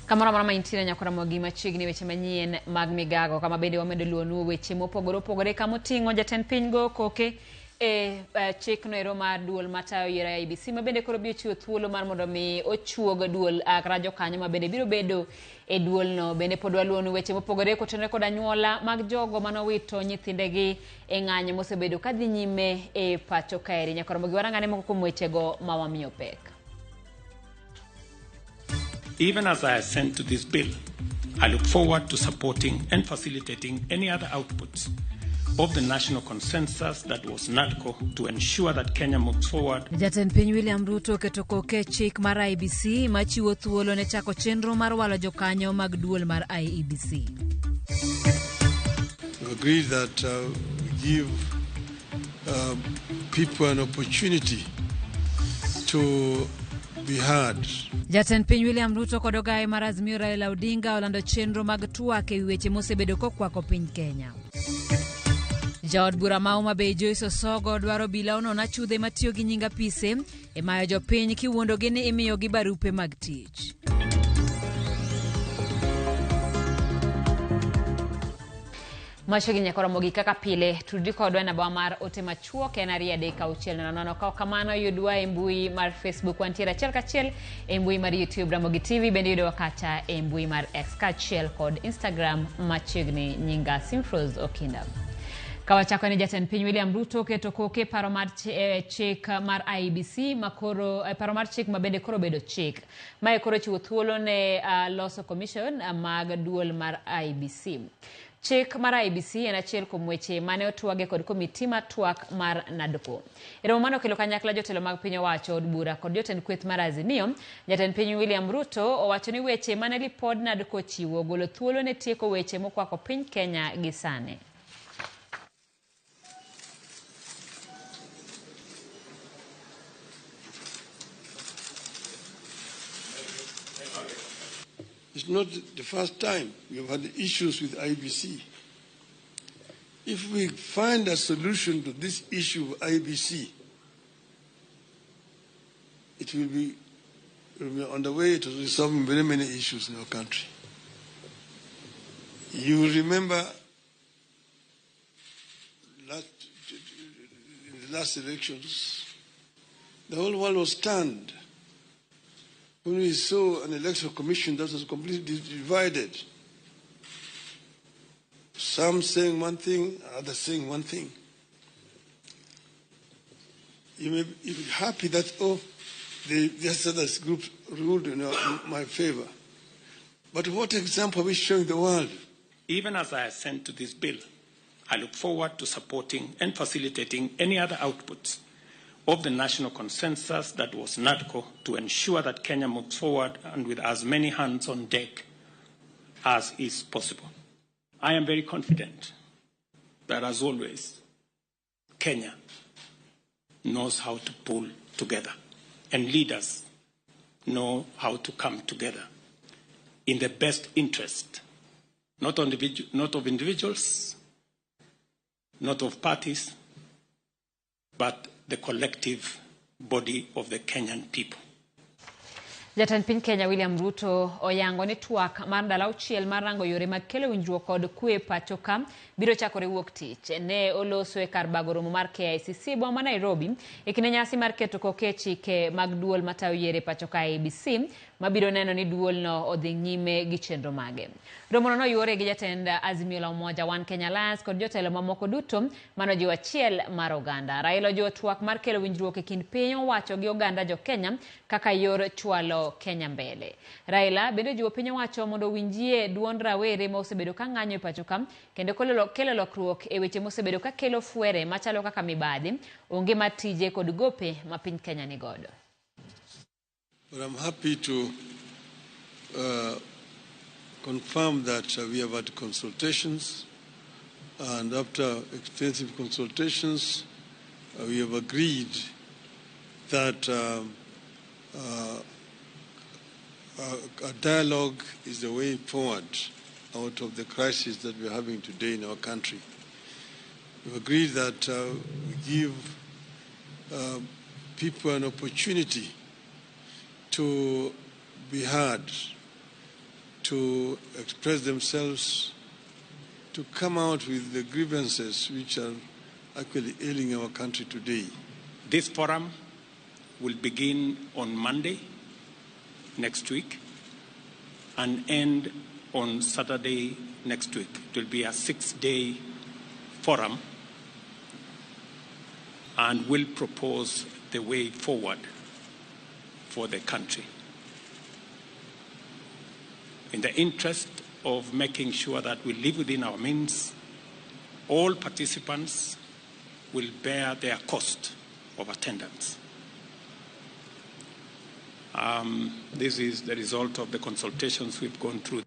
Kamoro amora ma intiere nyaka Ramogi machiegni weche manyien mag migago kama bende wamedo luwonu weche mopogore opogore kama oting'o jatend piny go koke e chik noero mar duol matayo yiero IEBC ma bende koro biro chiwo thuolo mar mondo mi ochuog duol kata jokanyo ma bende biro bedo e duolno. Bende pod waluwonu weche mopogore kotenore kod anyuola mag jogo manowito nyithindegi e ng'anyo mosebedo kadhi nyime e pacho kaeri. Nyaka Ramogi warang'ane moko kuom wechego ma wamiyo pek. Even as I assent to this bill, I look forward to supporting and facilitating any other outputs of the national consensus that was NADCO to ensure that Kenya moves forward. Jatend piny William Ruto oketo koke chik mar IEBC machiwo thuolo ne chako chenro mar walo jokanyo mag duol mar IEBC. We agreed that we give people an opportunity to be heard. Jatend piny William Ruto kod ogaye mar Azimio Raila Odinga olando chenro mag twak ewi weche mosebedo kokwako piny Kenya. Jaod bura ma Homa Bay Joyce Osogo dwaro bila onon achudhe matiyo gi nying apise e mayo jopiny kiwuondogi ni imiyogi barupe mag tich. Machiegni nyaka Ramogi kaka pile tudri kodwa e namba mar ote machuok en 23600. Ka ok kamano yudwa e mbui mar Facebook wantiere achiel kachiel e mbui mar YouTube Ramogi TV bende yudowa kacha e mbui mar X kaachiel kod Instagram machiegni nyinga Simfrose Okinda. Kawachako ni jatend piny William Ruto oketo koke paro mar chik mar IEBC makoro paro mar chik ma bende koro bedo chik. Mae koro chiwo thuolo ne loso commission mag duol mar IEBC. Chik mar IEBC en achiel kuom weche mane otwage kod komiti mar twak mar NADCO. E romo mane okelo kanyakla jotelo mag piny owacho, od bura kod jotend kweth mar Azimio, jatend piny William Ruto owacho ni weche mane lipod NADCO ochiwo golo thuolo ne tieko weche mokwako piny Kenya gi sani. It's not the first time we have had issues with IEBC. If we find a solution to this issue of IEBC, it will be on the way to resolving very many issues in our country. You remember in the last elections, the whole world was stunned when we saw an electoral commission that was completely divided. Some saying one thing, others saying one thing. You may be happy that, oh, this other group ruled in my favor. But what example are we showing the world? Even as I assent to this bill, I look forward to supporting and facilitating any other outputs of the national consensus that was NADCO to ensure that Kenya moves forward and with as many hands on deck as is possible. I am very confident that, as always, Kenya knows how to pull together and leaders know how to come together in the best interest, not of individuals, not of parties, but the collective body of the Kenyan people. Jatend piny Kenya William Ruto oyango ni twak mar ndalo auchiel mar rango yore mag kelo winjruok kod kwe pacho ka biro chakore wuok tich. Ne oloso e kar bago romo mar KICC boma ma Nairobi e kinde nyasi mar keto koke chike mag duol matayo yiero e pacho ka IEBC mabiro neno ni duolno odhi nyime gi chenro mage. Romono noyuore gi jatend Azimio la Umoja One Kenya Alliance kod jotelo mamoko duto manojiwo achiel mar oganda. Raila ojiwo twak mar kelo winjruok e kind piny owacho gi oganda jo Kenya kaka yor chwalo Kenya mbele. Raila bende ojiwo piny owacho mondo owinjie duond rawere ma osebedo ka ng'anyo e pacho ka kendo kelo lokruok e weche mosebedo ka kelo fwere machalo kaka mibadhi, onge mar tije kod gope ma piny Kenya nigodo. But I'm happy to confirm that we have had consultations, and after extensive consultations, we have agreed that a dialogue is the way forward out of the crisis that we're having today in our country. We've agreed that we give people an opportunity to be heard. to express themselves, to come out with the grievances which are actually ailing our country today. This forum will begin on Monday next week and end on Saturday next week. It will be a 6-day forum and will propose the way forward for the country. In the interest of making sure that we live within our means, all participants will bear their cost of attendance. This is the result of the consultations we've gone through.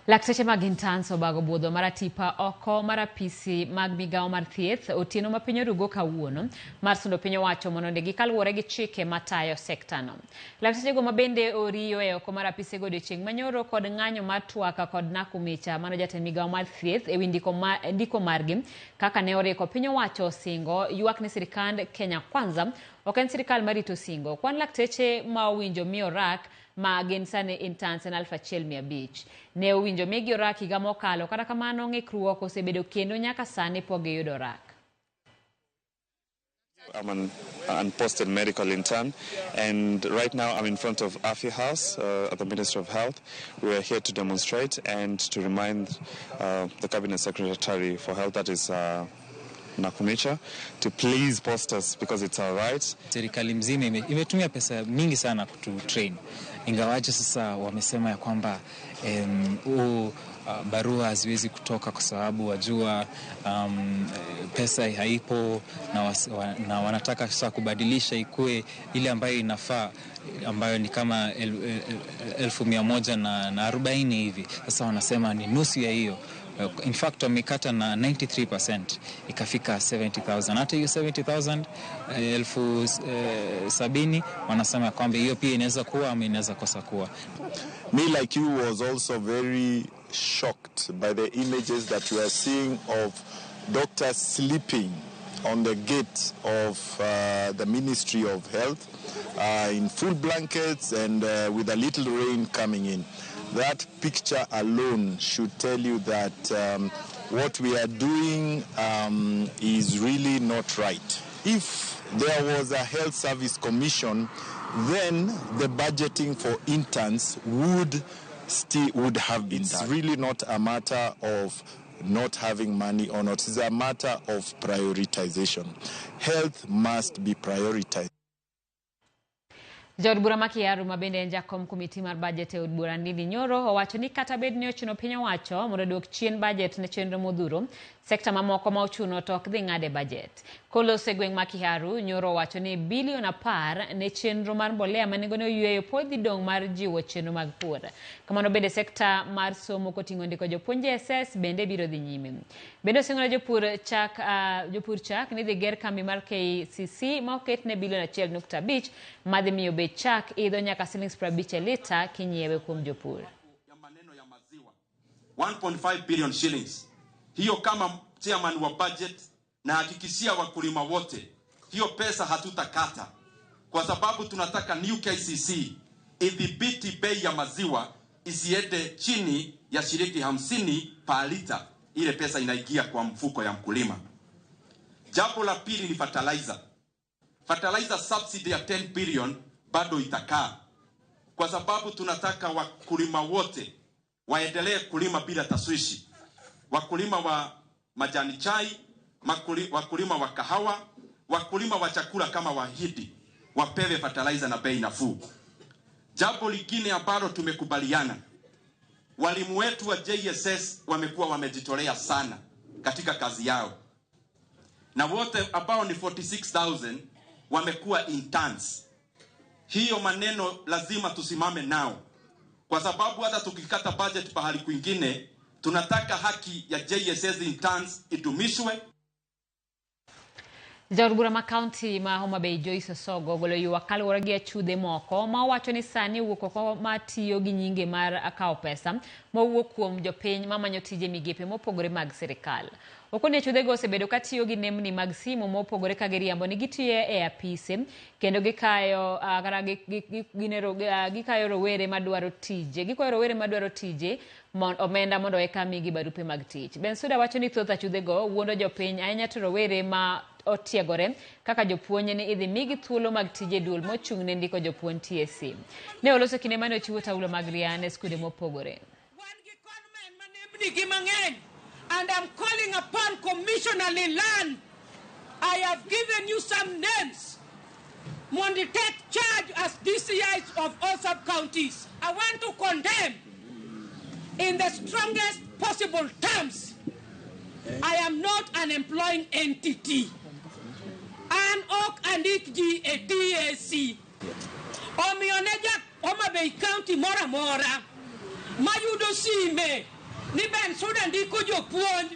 Lakteche mag interns obago budho mar atipa oko mar apisi mag migawo mar thieth otieno ma piny orugo kawuono mar sundo piny owacho mondo ondigi kaluwore gi chike matayo sektano. Laktechego ma bende oriyo e oko mar apisego odiochieng' manyoro kod ng'anyo mar twaka kod Nakhumicha mano jatend migawo mar thieth ewi ndiko margi kaka ne oriko piny owacho osingo ywak ni sirikand Kenya Kwanza ok en sirikal marito singo. Kwan lakteche ma owinjo mi orak ma gin sani interns en 1500. Ne owinjo migi orak higa mokalo, kata kamano ng'ikruok osebedo kendo nyaka sani pok giyudo orak. I'm an unposted medical intern, and right now I'm in front of Afya House at the Ministry of Health. We are here to demonstrate and to remind the Cabinet Secretary for Health, that is Nakhumicha, to please post us because it's our right. Serikali mzima imetumia pesa mingi sana kutu train, ingawaje sasa wamesema ya kwamba barua haziwezi kutoka kwa sababu wajua pesa haipo na wanataka sasa kubadilisha ikue ile ambayo inafaa, ambayo ni kama 140,000 hivi. Sasa wanasema ni nusu ya hiyo. In fact wamekata na 93% ikafika 70,000. Hata hiyo 70,000 70,000 wanasema kwamba hiyo pia inaweza kuwa ama inaweza kosa kuwa. Me, like you, was also very shocked by the images that we are seeing of doctors sleeping on the gate of the Ministry of Health in full blankets and with a little rain coming in. That picture alone should tell you that what we are doing is really not right. If there was a health service commission, then the budgeting for interns would have been done. It's really not a matter of not having money or not. It's a matter of prioritization. Health must be prioritized. Jaod bura ma Kiaru ma bende en jakom komiti mar budget e od bura Ndindi Nyoro owacho ni kata bed ni ochuno piny owacho mondo oduok chien budget ne chenro modhuro, sekta mamoko ma ochuno to ok dhi ng'ade budget. Koloso e gweng' ma Kiaru, Nyoro owacho ni bilion 10 ne chenro mar mbolea ma nengone oyweyo pod dhi dong' mar jiwo chenro mag pur. Kamano bende sekta mar somo koting'o ndiko jopuonj SS bende biro dhi nyime. Bende osingo ne jopur chak ni dhi ger kambi mar KCC ma oket ne bilion 1.5 madhi miyo bei chak idho nyaka siling 50 e lita kinyiewe kuom jopur. 1.5 billion shillings. Hiyo kama chairman wa budget na hakikishia wakulima wote, hiyo pesa hatutakata kwa sababu tunataka new KCC idhibiti bei ya maziwa isiende chini ya shilingi 50 per lita. Ile pesa inaingia kwa mfuko ya mkulima. Jambo la pili ni fertilizer. Fertilizer subsidy ya 10 billion bado itakaa kwa sababu tunataka wakulima wote waendelee kulima bila taswishi. Wakulima wa majani chai, wakulima wa kahawa, wakulima wa chakula kama wahidi wapewe fertilizer na bei nafuu. Jambo lingine ambalo tumekubaliana, walimu wetu wa JSS wamekuwa wamejitolea sana katika kazi yao, na wote ambao ni 46,000 wamekuwa interns. Hiyo maneno lazima tusimame nao, kwa sababu hata tukikata budget pahali kwingine, tunataka haki ya JSS interns idumishwe. Jaod bura ma kaunti ma Homa Bay Joyce Osogo ogolo ywak kaluwore gi achudhe moko ma owacho ni sani owuok oko matiyo gi nyinge mar kawo pesa mowuok kuom jopiny mamanyo tije migepe mopogore mag sirikal. Okoni achudhego osebedo katiyo gi nembni mag simu mopogore ka giriambo ni gitiyo e apise kendo gikayo kata gikayo rowere madwaro tije gikwayo rowere madwaro tije omenda mondo eka migi barupe mag tich. Bensuda wacho ni thoth achudhego wuondo jopiny ahinya to rowere ma otiegore kaka jopuonj ni idhi migi thuolo mag tije duol mochung' ne ndiko jopuonj TSC. Ne oloso kinde mane ochiwo taulo mag ria ne skunde mopogore. Wan gi conmen manembni gi mang'eny and I'm calling upon Commissioner Lilan. I have given you some names. Mondo take charge as DCIs of all sub-counties. I want to condemn in the strongest possible terms. I am not an employing entity. An ok andik ji e TSC. Omiyo ne ja Homa Bay County moro amora mayudo sime ni Bensuda ndiko jopuonj,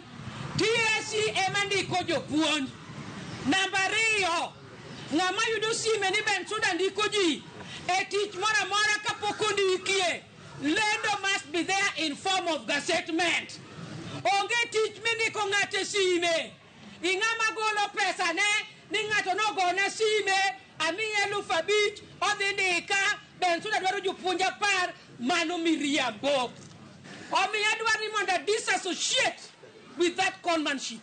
TSC ema ndiko jopuonj. Namba ariyo, ng'ama yudo sime ni Bensuda ndiko ji e tich moro amora kapok ondikie, lendo must be there in form of gazettement. Onge tich mindiko ng'ato e sime. Ing'ama golo pesa ne ni ng'ato nogone sime amiye 5,000 odhi ndika Bensuda dwaro jopuonj 10 mano miriambo. Omiyo adwaro ni mondo disassociate with that conmanship.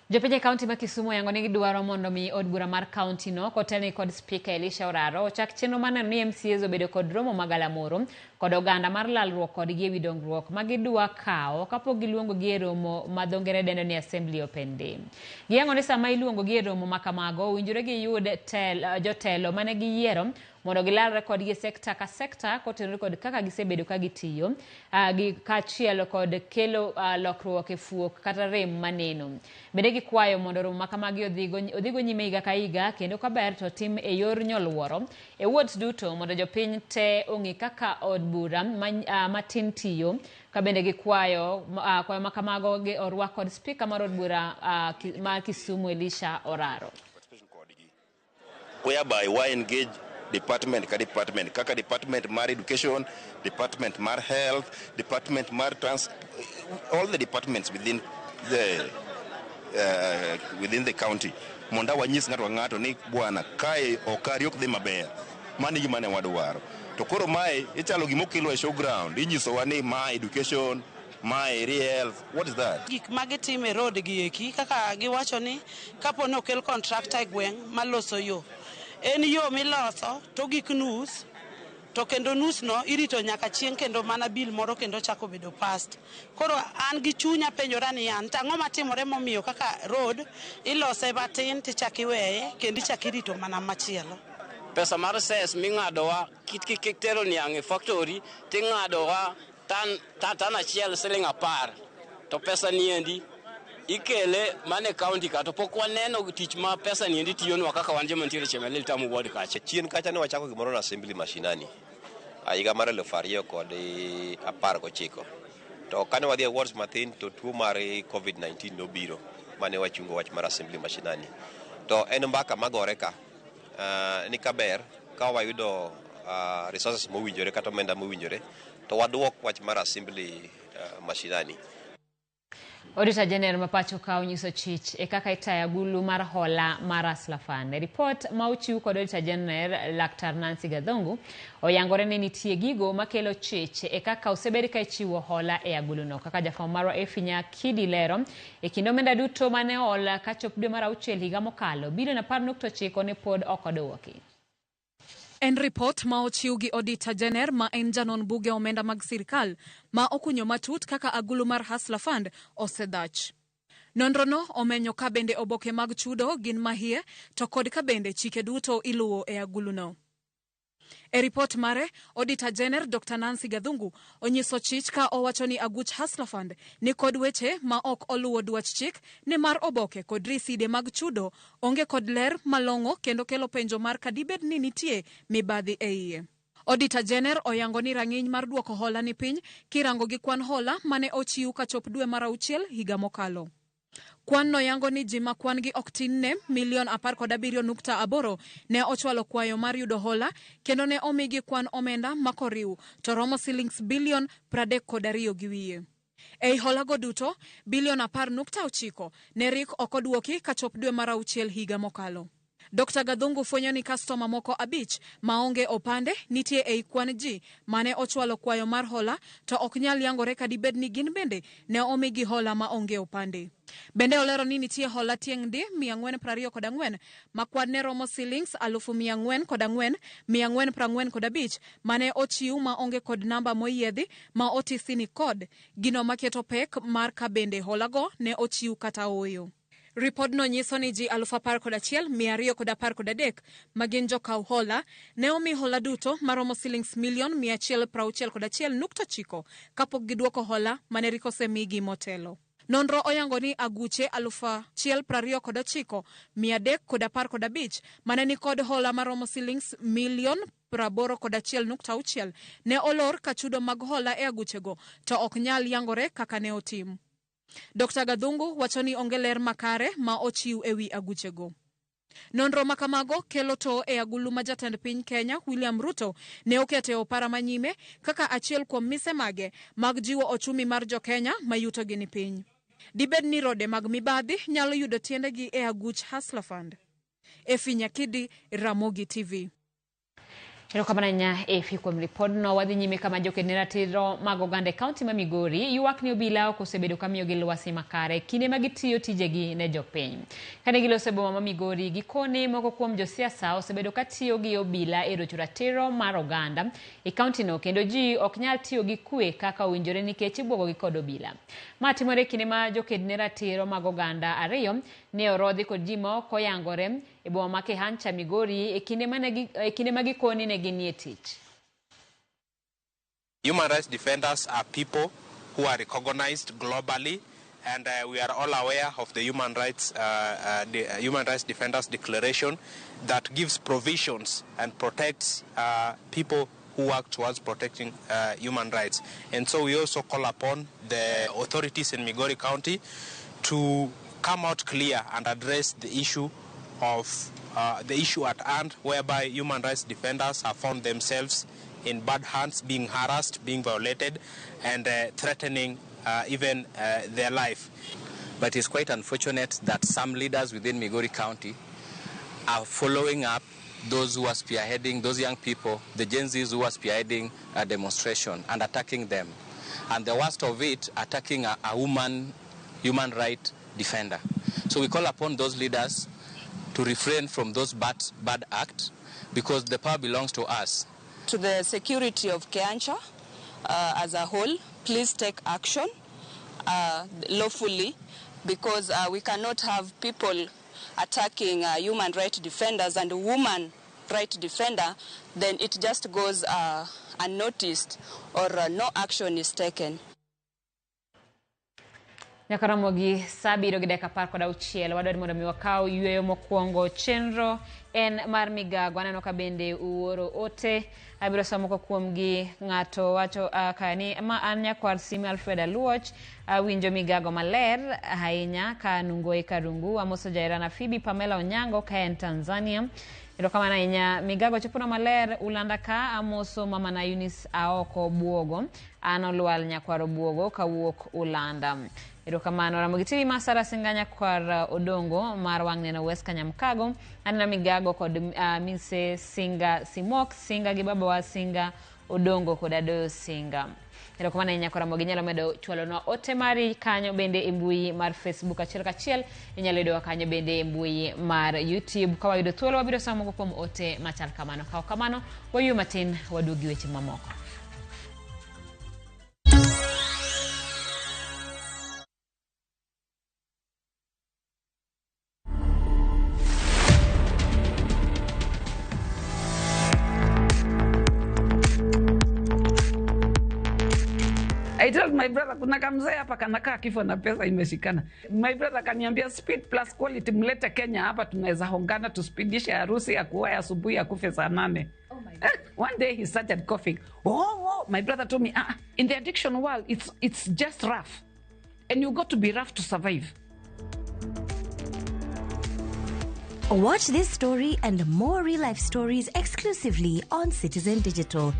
Jopiny e kaunti ma Kisumu oyango ni gidwaro mondo mi od bura mar kaunti no kotelni kod Spika Elisha Oraro ochak chenro mar neno ni MCAs obedo kod romo magalamoro kod oganda mar lalruok kodgi ewi dongruok ma gidwa kawo kapok giluongo gi e romo ma dho ngere dendo ni Assembly Open Day. Giyango ni sama iluongo gi e romo ma kamago owinjore giyud jotelo mane giyiero mondo gilalre kodgi e sekta ka sekta kotenore kod kaka gisebedo ka gitiyo gi kaachiel kod kelo lokruok e fuok kata rem maneno. Bende gikwayo mondo romo ma kamagi odhigo nyime higa ka higa kendo kaber to tim e yor nyoluoro e wards duto mondo jopiny te ong'e kaka od bura matin tiyo. Ka bende gikwayo kwayo ma kamago gi orwak kod spika mar od bura ma Kisumu Elisha Oraro. Whereby we engage department ka department, kaka department mar education, department mar health, department mar trans, all the departments within the county. Mondo wanyis ng'ato ka ng'ato ni bwana kae okari ok dhi maber. Mano e gima ne wadwaro. To koro mae ichalo gima okelo e showground, inyisowa ni ma education, ma health, what is that? Gik ma gitimo e road gi eki kaka giwacho ni kapo ni okel contractor e gweng' maloso yo. En yo miloso to gik nus to kendo nus no irito nyaka chieng' kendo mana bill moro kendo chako bedo past. Koro an gi chunya penjora ni an to ang'o matimore momiyo kaka road ilose matin tichak iweye kendo ichak irito mana machielo. Pesa mar ses ming'adowa kik tero niang' e factory ting'adowa tan achiel siling 10 to pesa niendi ikele mane county ka to pok waneno tich ma pesa niendi tiyonwa kaka wan joma nitiere Chemelil Tamu ward kacha. Chien kacha ne wachako gimoro na assembly mashinani higa mar 2019 to kane wadhi e wards mathin to tuo mar COVID-19 nobiro mane wachungo wach mar assembly mashinani. To en mbaka magore ka ni kaber ka wayudo resources mowinjore kata omenda mowinjore to waduok wach mar assembly mashinani. Auditor General ma pacho ka onyiso chich e kaka itayo agulu mar hola mar Hustler Fund. E ripot ma ochiw kod Auditor General Laktar Nancy Gathungu oyangore ni nitie gigo makelo chich e kaka osebed ka ichiwo hola e aguluno. Kaka jafwambo marwa Effie Nyakidi lero, e kind omenda duto mane ool kachop dwe mar auchiel higa mokalo, bilion 10.9 ne pod ok oduoki. En ripot ma ochiw gi Auditor General ma en janon buge omenda mag sirkal ma okunyo matut kaka agulu mar Hustler Fund osedhach. Nonrono omenyo ka bende oboke mag chudo gin mahie to kod ka bende chike duto iluwo e aguluno. E ripot mare, Auditor General Dr. Nancy Gathungu onyiso chich ka owacho ni aguch Hustler Fund ni kod weche ma ok oluwo dwach chik ni mar oboke kod riside mag chudo onge kod ler malong'o kendo kelo penjo mar kadibed ni nitie mibadhi e iye. Auditor General oyango ni rang'iny mar duoko hola ni piny kirango gi kwan hola mane ochiw kachop dwe mar auchiel higa mokalo. Kwan no yango ni ji ma kwan gi ok tin ne milion 17.8 ne ochwalo kwayo mar yudo hola kendo ne omigi kwan omenda ma koriw to romo silings bilion 32.5. Ei holago duto, bilion 10.9 ne rik ok odwoki kachop dwe mar auchiel higa mokalo. Dr. Gathungu fwenyo ni kastoma moko 5 maonge opande nitie ei kwan ji mane ochwalo kwayo mar hola to ok nyal yangore kadibed ni gin bende ne omigi hola maonge opande. Bende olero ni nitie hola tieng' ndi 424 ma kwan ne romo silings 404,445 mane ochiw maonge kod namba moyiedhi ma otisi ni kod gino maketo pek mar ka bende holago ne ochiw kata ooyo. Ripodno nyiso ni ji 11,213 ma gin jokaw hola ne omi hola duto maromo silings milion 161.9 kapok gidwoko hola mane rik osemigi motelo. Nonro oyango ni aguche 1,029,315 mane nikod hola maromo silings milion 81.6 ne olor ka chudo mag hola e aguchego to ok nyal yangore kaka ne otim. Dr. Gathungu wacho ni onge ler makare ma ochiw ewi aguchego. Nonro makamago kelo to e agulu ma jatend piny Kenya William Ruto ne oketo e opara manyime kaka achiel kuom mise mage mag jiwo ochumi mar jo-Kenya ma yutogi ni piny. Dibed ni rode mag mibadhi nyalo yudo tiendegi e aguch Hustler Fund. Efi Nyakidi, Ramogi TV. Erokamano ahinya Efi kuom ripodno. Wadhi nyime kama joked ne ratiro mag oganda e kaunti ma Migori ywak ni obila ok osebedo ka miyogi lwasi makare kinde ma gitiyo tijegi ne jopiny. Kane giloso e boma ma Migori, gikone moko kuom josiasa osebedo ka tiyo gi obila e rocho ratiro mar oganda e kaunti no kendo ji ok nyal tiyo gi kwe kaka owinjore nikech ibwogogi kod obila. Ma timore kinde ma joked ne ratiro mag oganda 2 ne orodhi kod ji ma ok oyangore e boma ma Kehancha Migori e kinde ma gikoni ne ginie tich. Human rights defenders are people who are recognized globally, and we are all aware of the Human Rights Defenders Declaration that gives provisions and protects people who work towards protecting human rights. And so we also call upon the authorities in Migori County to come out clear and address the issue of the issue at hand, whereby human rights defenders have found themselves in bad hands, being harassed, being violated, and threatening even their life. But it's quite unfortunate that some leaders within Migori County are following up those who are spearheading, those young people, the Gen Zs who are spearheading a demonstration and attacking them. And the worst of it, attacking a woman human right defender. So we call upon those leaders to refrain from those bad acts, because the power belongs to us. To the security of Kehancha as a whole, please take action lawfully, because we cannot have people attacking human rights defenders and woman right defender, then it just goes unnoticed or no action is taken. Nyaka romo gi 7:16 wadwaro mondo mi wakaw yueyo mokwongo. Chenro en mar migago. Aneno ka bende uoro ote, abiro somo moko kuomgi. Ng'ato wacho ka ni ma an nyakwar Simi Alfred Aluoch, awinjo migago maler ahinya ka Nungoi Karungu. Amoso jaherana Phoebe Pamela Onyango ka en Tanzania. Erokamano ahinya, migago chopona maler Ulanda ka. Amoso mama na Eunice Aoko Buogo, an Olwal nyakwar Buogo kawuok Ulanda. Erokamano. Ramogi TV ma Sara Singa nyakwar Odongo mar wang' neno West Kanyamkago. Aneno migago kod Mise Singa Simok Singa gi babawa Singa Odongo kod Adoyo Singa. Erokamano ahinya nyakwar Ramogi. Inyalo medo chwalonwa ote mari kanyo bende e mbui mar Facebook achiel kachiel. Inyalo yudowa kanyo bende e mbui mar YouTube. Ka wayudo thuolo wabiro somo moko kuom ote machal kamano. Ka ok kamano, wayueyo matin waduog gi weche mamoko. I told my brother, kuna kamzee hapa kanakaa kifo na pesa imeshikana. My brother kaniambia speed plus quality, mlete Kenya hapa tunaweza hongana tuspidishe harusi ya kuoa asubuhi akufe saa 8. Oh my God. One day he started coughing. Oh, my brother told me, in the addiction world, it's just rough. And you got to be rough to survive. Watch this story and more real life stories exclusively on Citizen Digital.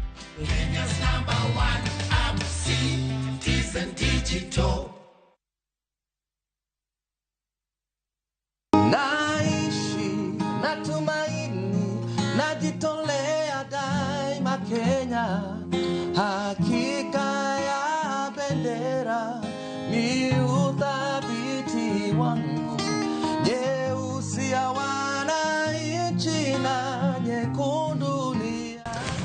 Kenya's number one app, Citizen Digital. Naishi natumaini, najitolea daima Kenya, hakika ya bendera ni uthabiti wangu, nyeusi ya wananchi na nyekundu ni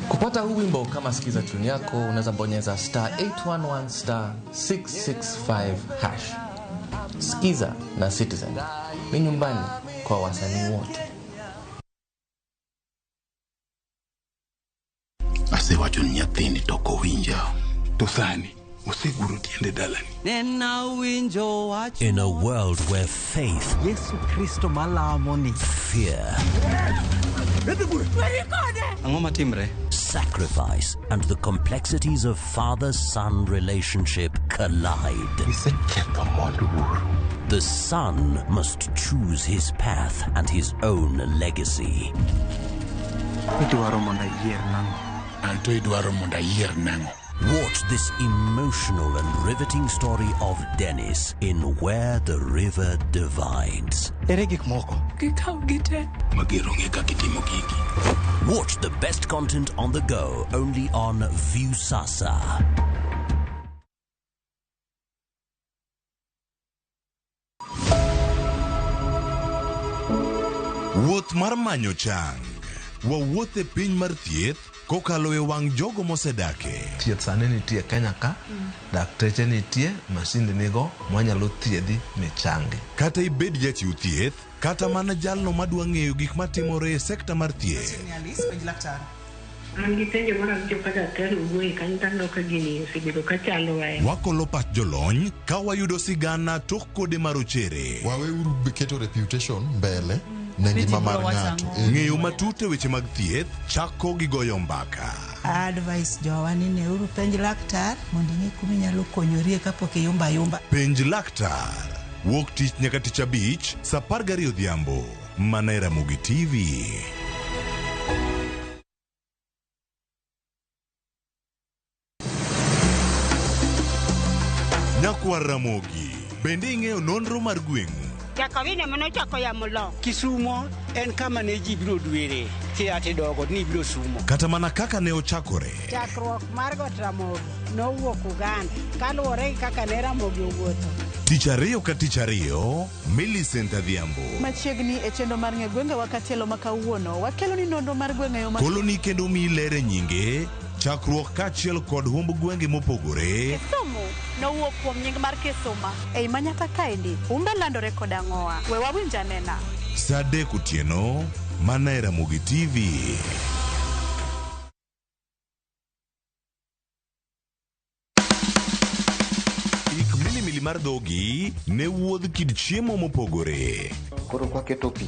Kupata huu wimbo kama sikiza tune yako, unaweza bonyeza star 811 star 665 hash. Sikiza na Citizen ni nyumbani kwa wasanii wote. Asewacho ni nyathini to ok owinja. To sani oseguro tiende dalani. Nena winjo wach In a world where faith, Yesu Kristo malamo ni fear, Ang'o matimre? sacrifice, and the complexities of father son relationship collide. The son must choose his path and his own legacy. Idwaro mondo ayier nang'o? Anto idwaro mondo ayier nang'o? Watch this emotional and riveting story of Dennis in Where the River Divides. Ere gik moko? Gikaw gite. Mager onge kaka itimo gigi. Watch the best content on the go only on Viusasa. Wuoth mar manyo chang. Wawuoth e piny mar thieth kokalo e wang' jogo mosedake. Thieth sani nitie Kenya ka, dakteche nitie, masinde nigo mwanyalo thiedhi michangi. Kata ibed jachiw thieth, kata mana jalno madwa ng'eyo gik matimore e sekta mar thieth. An gi penjo mar awinjo ka daktari owuoye kanyo taneno ka gini osebedo ka chandowa e Wakolo pach jolony ka wayudo sigana tok kode marochere. Waweuru keto reputation mbele ne ngima mar ng'ato. Ng'eyo matut e weche mag thieth chako gi goyo mbaka. Advice jowa ni neuru penj laktar mondo ing'e kuma inyalo konyorie kapok iyumba ayumba. Penj laktar. Wuok tich nyaka tich abich, saa 12 odhiambo. Mana e Ramogi TV. Nyakwar Ramogi, bende ing'eyo nonro mar gweng'u? Jakawine manochako yamo lo. Kisumo en kama ne ji biro dwere kia tidogo ni biro sumo. Kata mana kaka ne ochakore. Chakruok mar Got Ramogi nowuok Uganda kaluwore gi kaka ne Ramogi owuotho. Tich ariyo ka tich ariyo, Millicent Adhiambo. Machiegni e chenro mar ng'e gwengewa katielo ma kawuono wakelo ni nonro mar gwenge yo ma Koloni kendo miyi ler e nyinge, chakruok kaachiel kod humb gwenge mopogore. Kisumu nowuok kuom nying mar Kisuma. Ei Manyata kaendi, humbe landore kod ang'owa. We wawinj anena. Saa 3 otieno, mana e Ramogi TV. Ik milimili mar dhogi ne wuodh kit chiemo mopogore. Koro kwaketo pi,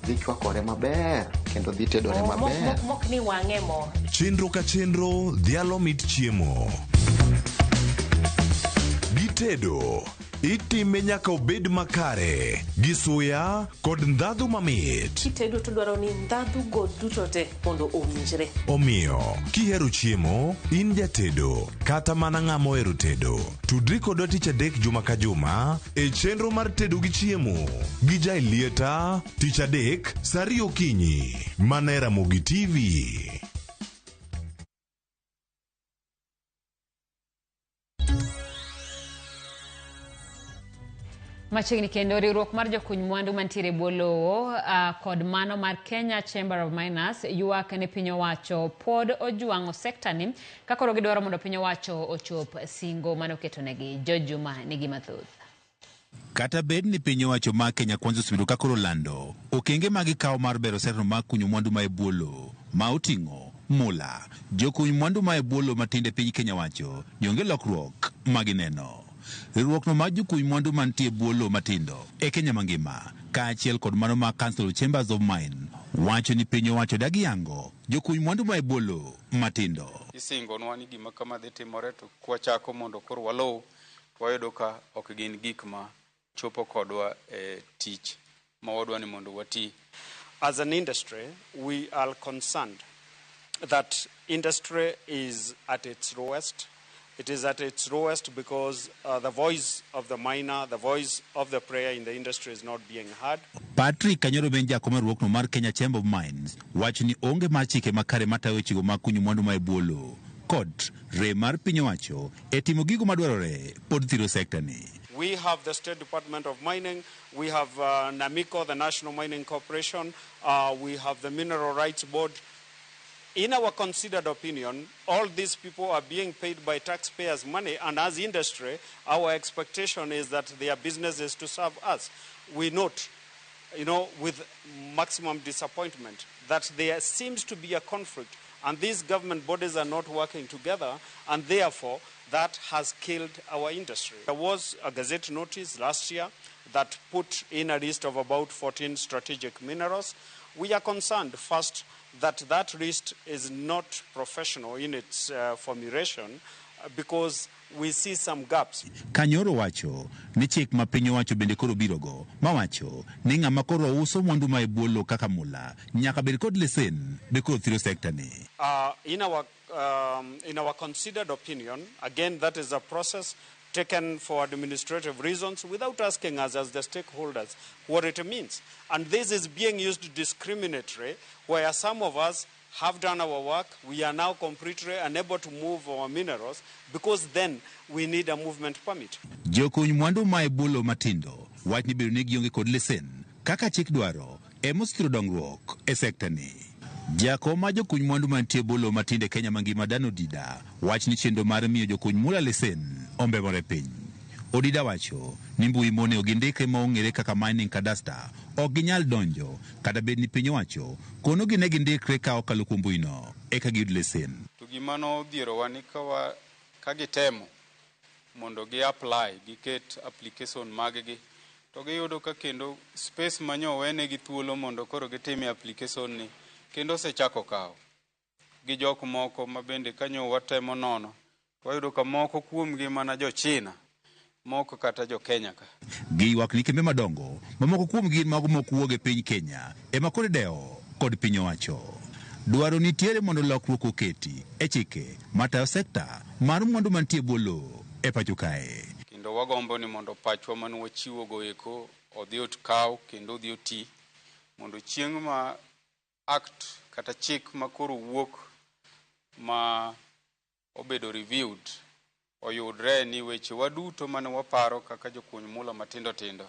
dhi chwakore maber kendo dhi tedore maber. Mok ni wang'e mo. Chenro ka chenro dhialo mit chiemo. Gitedo, itime nyaka obed makare, gi suya kod ndhadhu mamit. Kitedo to dwaro ni ndhadhu go duto te mondo owinjre. Omiyo, kihero chiemo, in jatedo, kata mana ng'ama ohero tedo, tudri kodwa tich adek juma ka juma e chenro mar tedo gi chiemo gi Jailieta tich adek saa 2 okinyi mana e Ramogi TV. Machiegni kendo riwruok mar jokuny mwandu mantiere e bwo lowo kod mano mar Kenya Chamber of Miners ywak ne piny owacho pod ojwang'o sekta ni ka koro gidwaro mondo piny owacho ochop singo mane oketonegi. George Juma nigi mathoth. Kata bed ni piny owacho mar Kenya Kwanza osebedo ka koro lando okenge ma gikawo mar bero sekta mar kunyo mwandu ma e bwo lowo ma oting'o mula, jokuny mwandu ma e bwo lowo matindo e piny Kenya wacho ni onge lokruok ma gineno. Riwruok no mar jokuny mwandu mantie e bwo lowo matindo e Kenya mangima kaachiel kod mano mar Council of Chambers of Mine wacho ni piny owacho dagi yango jokuny mwandu ma e bwo lowo matindo. Isingonwa ni gima kama dhi timore to kwachako mondo koro walow wayudo ka ok gin gik ma chopo kodwa e tich ma wadwa ni mondo wati. As an industry, we are concerned that industry is at its lowest. It is at its lowest because the voice of the miner, the voice of the prayer in the industry is not being heard. Patrick Kanyoro ben jakom mar riwruokno mar Kenya Chamber of Mines wacho ni onge mar chike makare matayo wechego mag kunyo mwandu ma e bwo lowo kod rem mar piny owacho e timo gigo madwarore pod thiro sekta ni. We have the State Department of Mining, we have NAMICO, the National Mining Corporation, we have the Mineral Rights Board. In our considered opinion, all these people are being paid by taxpayers' money, and as industry, our expectation is that their business is to serve us. We note, with maximum disappointment, that there seems to be a conflict, and these government bodies are not working together, and therefore that has killed our industry. There was a Gazette notice last year that put in a list of about 14 strategic minerals. We are concerned, first, that that list is not professional in its formulation because we see some gaps. Kanyoro wacho ni chik ma piny owacho bende koro birogo mawacho ni ng'ama koro uso mwandu ma e bwo lowo kaka mula nyaka bed kod lesen be koro thiro sekta ni. In our considered opinion, again, that is a process taken for administrative reasons without asking us as the stakeholders what it means. And this is being used discriminatory, where some of us have done our work, we are now completely unable to move our minerals because then we need a movement permit. Jokuny mwandu ma e bwo lowo matindo wach ni bedo ni gionge kod lesen kaka chik dwaro ema osethiro dongruok e sekta ni. Jakom ma jokuny mwandu mantie e bwo lowo matindo e Kenya mangima Dan Odida wach ni chenro mar miyo jokuny mula lesen ombemore piny. Odida wacho ni mbui monego gindikre ma ong'ere kaka mining cadastre ok ginyal donjo kata bed ni piny owacho konogi ne gindikre ka okalo kuom mbuino eka giyud lesen. To gima nodhierowa ni ka gitemo mondo gi apply giket application mag-gi to giyudo ka kendo space manyo owenegi thuolo mondo koro gitime application ni kendo osechako kawo gi jok moko ma bende kanyo watemo nono wayudo ka moko kuomgi mana jo China moko kata jo Kenya ka. Giywak ni kembe madongo ma moko kuomgi gin mago mok wuog e piny Kenya ema koro idewo kod piny owacho. Dwaro nitiere mondo lokruok oketi e chike matayo sekta mar mwandu mantie e bwo lowo e pacho kae. Kendo wagombo ni mondo pachwa mane wachiwogo eko odhi okaw kendo odhi oti mondo chieng' ma act kata chik ma koro wuok ma obedo reviewed oyudre ni weche waduto mane waparo kaka jokuny mula matindo tindo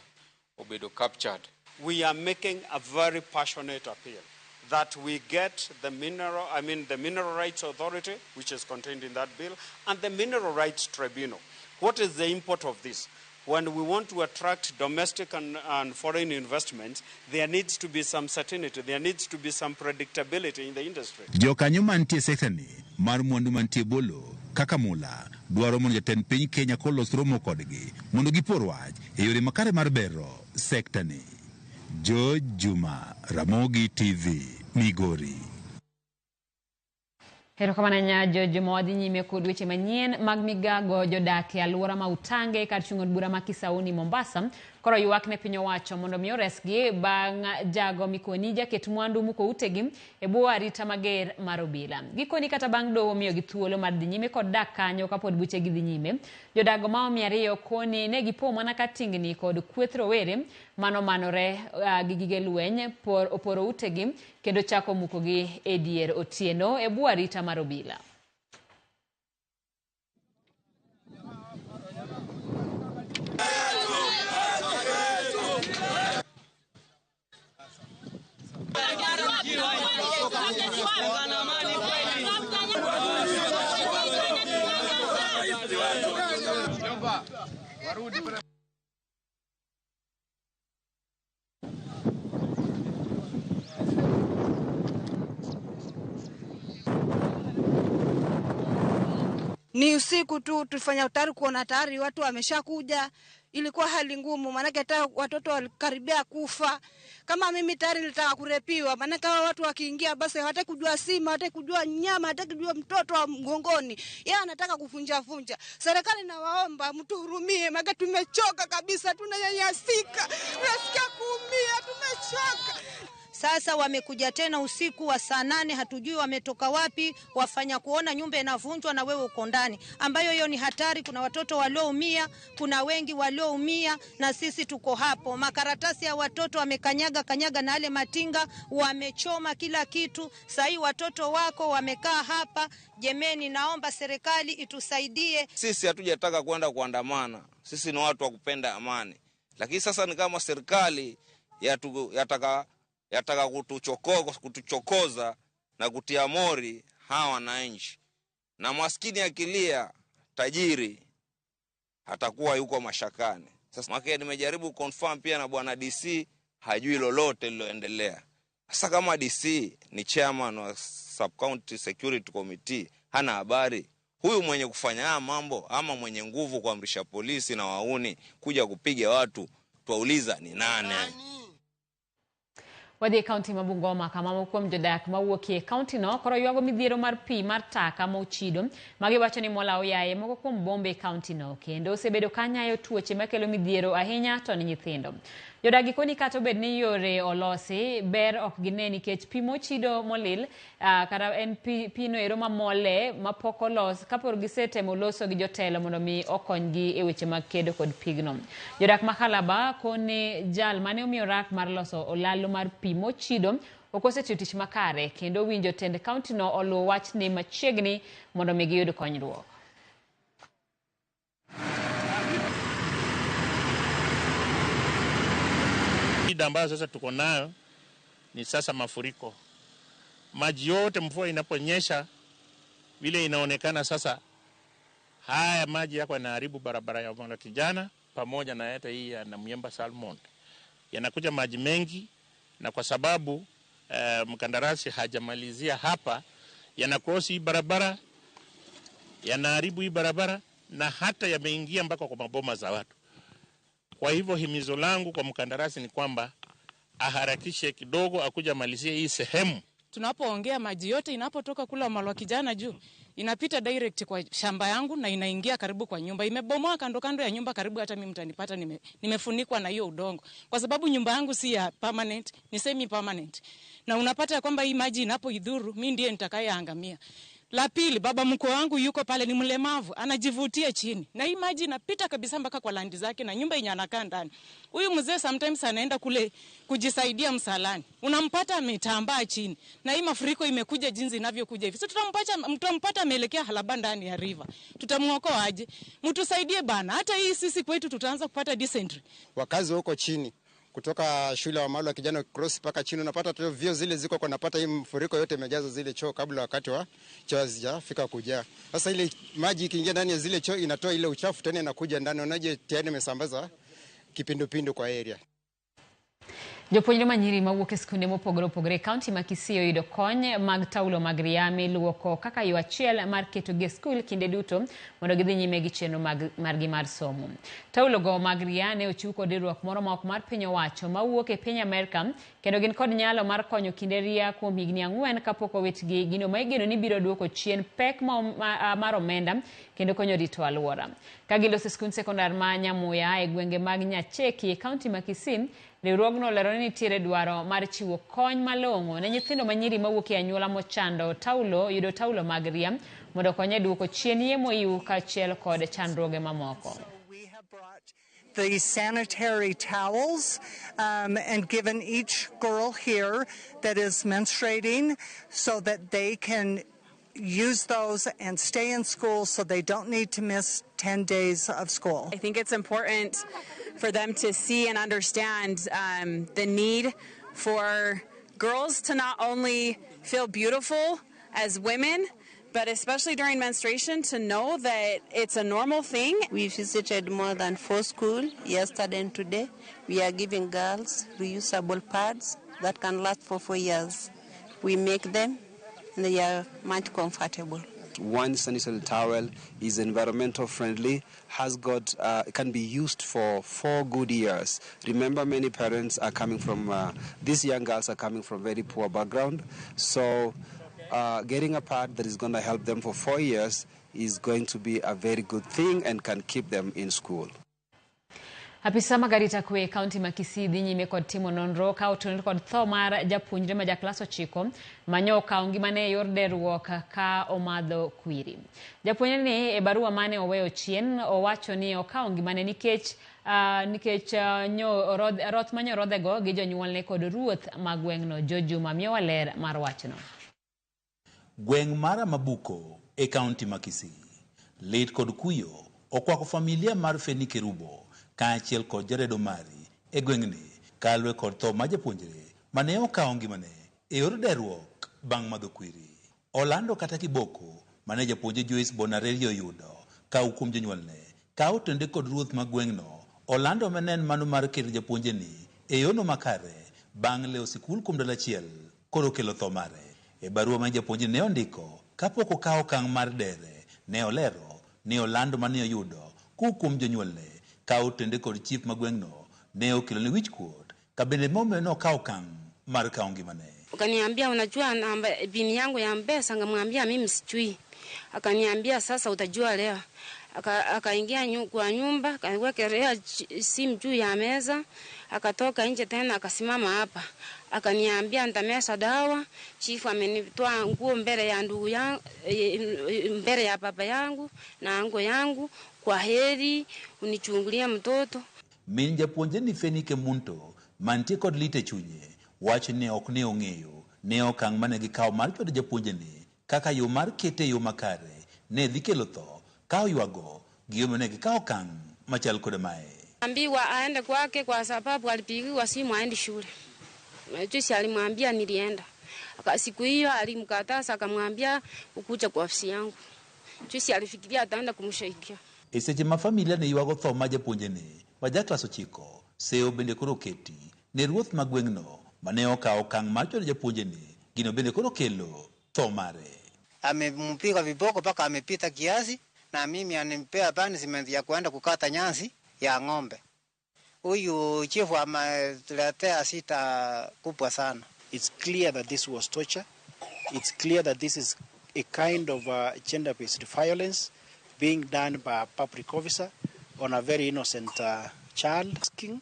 obedo captured. We are making a very passionate appeal that we get the Mineral Rights Authority, which is contained in that bill, and the Mineral Rights Tribunal. What is the import of this? When we want to attract domestic and foreign investments, there needs to be some certainty, there needs to be some predictability in the industry. Jokanyo mantie sekta ni mar mwandu mantie bwo lowo kaka mula dwaro mondo jatend piny Kenya kolos romo kodgi mondo gipor wach e yore makare mar bero sekta ni. George Juma, Ramogi TV, Migori. Erokamano nya George Juma. Wadhi nyime kod weche manyien mag migago. Jodak e alwora ma Utange kar chung' od bura ma Kisauni Mombasa koro ywak ne piny owacho mondo mi oresgi bang' jago mikoni jaket mwandu muko utegi e bwo arita mager mar obila. Gikoni kata bang' doho miyogi thuolo mar dhi nyime kod dak kanyo kapod buchegi dhi nyime. Jodago maomo 200 koni ne gipo mana ka tingni kod kweth rowere manomanore gi gige lweny oporo utegi kendo chako mukogi e dier otieno e bwo arita mar obila. Ni usiku tu tulifanya utari kuona tayari watu wameshakuja. Ilikuwa hali ngumu maana hata watoto walikaribia kufa. Kama mimi tayari nilitaka kurepiwa maana kama watu wakiingia basi hawataki kujua sima, hawataki kujua nyama, hawataki kujua mtoto wa mgongoni. Yeye anataka kufunja funja. Serikali nawaomba mtuhurumie maana tumechoka kabisa, tunanyanyasika. Tunasikia kuumia, tumechoka. Sasa wamekuja tena usiku wa saa 8, hatujui wametoka wapi, wafanya kuona nyumba inavunjwa na wewe uko ndani, ambayo hiyo ni hatari. Kuna watoto walioumia, kuna wengi walioumia, na sisi tuko hapo. Makaratasi ya watoto wamekanyaga kanyaga na yale matinga, wamechoma kila kitu. Sasa watoto wako wamekaa hapa. Jemeni, naomba serikali itusaidie. Sisi hatujataka kwenda kuandamana, sisi ni watu wa kupenda amani, lakini sasa ni kama serikali yataka kutuchokoza na kutia mori hawa wananchi. Na maskini akilia, tajiri atakuwa yuko mashakani. Sasa mwaka nimejaribu confirm pia na bwana DC, hajui lolote liloendelea. Sasa kama DC ni chairman wa Sub County Security Committee, hana habari. Huyu mwenye kufanya haya mambo ama mwenye nguvu kuamrisha polisi na wauni kuja kupiga watu, tuwauliza ni nani? Wadhi e kaunti ma Bungoma kama kuom jodak mawuok e kaunti no koro ywago midhiero mar pi mar taka mochido magiwacho ni mola oyaye moko kuom bombe e kaunti no kendo osebedo kanyayo tuoche makelo midhiero ahinya to ni nyithindo. Jodak gikoni kata obed ni yore olosi, ber ok gine nikech pi mochido molil kata en pi no ero mamole mapok olos kapok gisetemo loso gi jotelo mondo mi okonygi e weche mag kedo kod pigno. Jodak ma Kalaba kone jal mane omiyo rak mar loso olalo mar pi mochido ok osetiyo tich makare kendo winjo tend kaunti no oluwo wachni machiegni mondo mi giyud konyruok. Shida ambayo sasa tuko nayo ni sasa mafuriko. Maji yote mvua inaponyesha vile inaonekana sasa, haya maji yako yanaharibu barabara ya Mwana Kijana pamoja na hata hii ya Namuyemba Salmon. Yanakuja maji mengi, na kwa sababu mkandarasi hajamalizia hapa, yanakrosi hii barabara, yanaharibu hii barabara na hata yameingia mpaka kwa maboma za watu. Kwa hivyo himizo langu kwa mkandarasi ni kwamba aharakishe kidogo akuja malizie hii sehemu. Tunapoongea maji yote inapotoka kula Malwa Kijana juu inapita direct kwa shamba yangu na inaingia karibu kwa nyumba. Imebomoa kando kando ya nyumba karibu, hata mimi mtanipata nimefunikwa na hiyo udongo. Kwa sababu nyumba yangu si ya permanent, ni semi permanent. Na unapata kwamba hii maji inapoidhuru, mimi ndiye nitakayeangamia. La pili, baba mkwe wangu yuko pale ni mlemavu, anajivutia chini. Na hii maji inapita kabisa mpaka kwa landi zake na nyumba yenye anakaa ndani. Huyu mzee sometimes anaenda kule kujisaidia msalani. Unampata ametambaa chini. Na hii mafuriko imekuja jinsi inavyokuja hivi. So tutampata ameelekea Halaba ndani ya river. Tutamuokoa aje? Mtusaidie bana. Hata hii sisi kwetu tutaanza kupata dysentery. Wakazi huko chini kutoka shule ya Malwa Kijana cross mpaka chini unapata tu vio zile ziko kwa, napata hii mfuriko yote imejaza zile choo kabla wakati wa choo hazijafika kujaa. Sasa ile maji ikiingia ndani ya zile choo inatoa ile uchafu tena inakuja ndani, unaje tayari imesambaza kipindupindu kwa area. Jopuonjre manyiri mawuok e skunde mopogore opogore e kaunti ma Kisii oyudo kony mag taulo mag ria miluoko kaka yo achiel mar ketogi e skul kinde duto mondo gidhi nyime gi chenro margi mar somo. Taulo go mag ria ne ochiw kod riwruok moro ma ok mar piny owacho mawuok e piny Amerka kendo gin kod nyalo mar konyo kinde ria kuom higni 4 kapok owitgi, gino ma igeno ni biro duoko chien pek mar omenda kendo konyo rito alwora. Ka giloso e skund sekondar ma Nyamuya e gwenge mag Nyacheki e kaunti ma Kisii, riwruogno olero ni nitiere dwaro mar chiwo kony malong'o ne nyithindo manyiri mawuok e anyuola mochando taulo yudo taulo mag ria mondo okony e duoko chien yemo iu kaachiel kod chandruoge mamoko. The sanitary towels and given each girl here that is menstruating so that they can use those and stay in school so they don't need to miss 10 days of school. I think it's important for them to see and understand the need for girls to not only feel beautiful as women, but especially during menstruation, to know that it's a normal thing. We visited more than 4 schools yesterday and today. We are giving girls reusable pads that can last for 4 years. We make them and they are much comfortable. One sanitary towel is environmental friendly, has got can be used for 4 good years. Remember, many parents are coming from, these young girls are coming from very poor background, so getting a pad that is going to help them for 4 years is going to be a very good thing and can keep them in school. Apisa mag arita kwe e kaunti ma Kisii dhi nyime kod timo nonro ka otenore kod tho mar japuonjre ma jaklas 9 manyo okawo ngimane e yor deruok ka omadho kwiri. Japuonjre ni e barua mane oweyo chien owacho ni okawo ngimane nikech nyo roth manyo rodhego gi jonyuolne kod ruoth ma gweng'no. George Juma miyowa ler mar wachno. Gweng' mar Amabuko e kaunti ma Kisii. Lit kod kuyo okwako familia mar Feni Kerubo kaachiel kod jaredo mari e gweng'ni kaluwore kod tho mar japuonjre mane okawo ngimane e yor deruok bang' madho kwiri. Olando kata kiboko mane japuonjre Joyce Bonarerio oyudo ka kuom jonyuolne ka otende kod ruoth ma gweng'no. Olando menen mano mar keto japuonjeni e yono makare bang' lewo sikul kuom ndalo achiel koro kelo tho mare. E barua ma japuonjre ne ondiko kapok okawo okang' mar dere ne olero ni olando mane oyudo kowuok kuom jonyuolne ka otende kod chief ma gweng'no ne okelone wichkuot ka bende momiyo ne okawo okang' mar kawo ngimane. Akaniambia unajua namba pin yangu ya M-Pesa, ngamwambia mimi sijui. Akaniambia sasa utajua leo. Akaingia kwa nyumba, akawekelea simu juu ya meza, akatoka nje tena akasimama hapa. Akaniambia nitameza dawa, chifu amenitoa nguo mbele ya ndugu yangu, mbele ya baba yangu na ango yangu, kwa heri unichungulie mtoto. Min japuonjre ni Feni Kemunto mantie kod lit e chunye wacho ni ok ne ong'eyo ne okang' mane gikawo mar chwado japuonjni kaka yo mar kete e yo makare ne dhi kelo tho ka oywago gimomiyo ne gikawo okang' machal kod mae. Ambiwa aende kwake kwa sababu alipigiwa simu aende shule. Juzi alimwambia nilienda. Siku hiyo alimkataza akamwambia ukuja kwa ofisi yangu. Juzi alifikiria ataenda kumshaikia. E seche ma familia ne ywago tho mar japuonjni ma ja klas 9, seyo bende koro oketi ne ruoth ma gweng'no mane okawo okang' mar chwado japuonjni, gino bende koro kelo tho mare. Amempiga viboko mpaka amepita kiasi, na mimi anipea punishment ya kuenda kukata nyasi ya ng'ombe. Huyu chifu ametuletea sita kubwa sana. It's clear that this was torture. It's clear that this is a kind of gender-based violence being done by a public officer on a very innocent child. Asking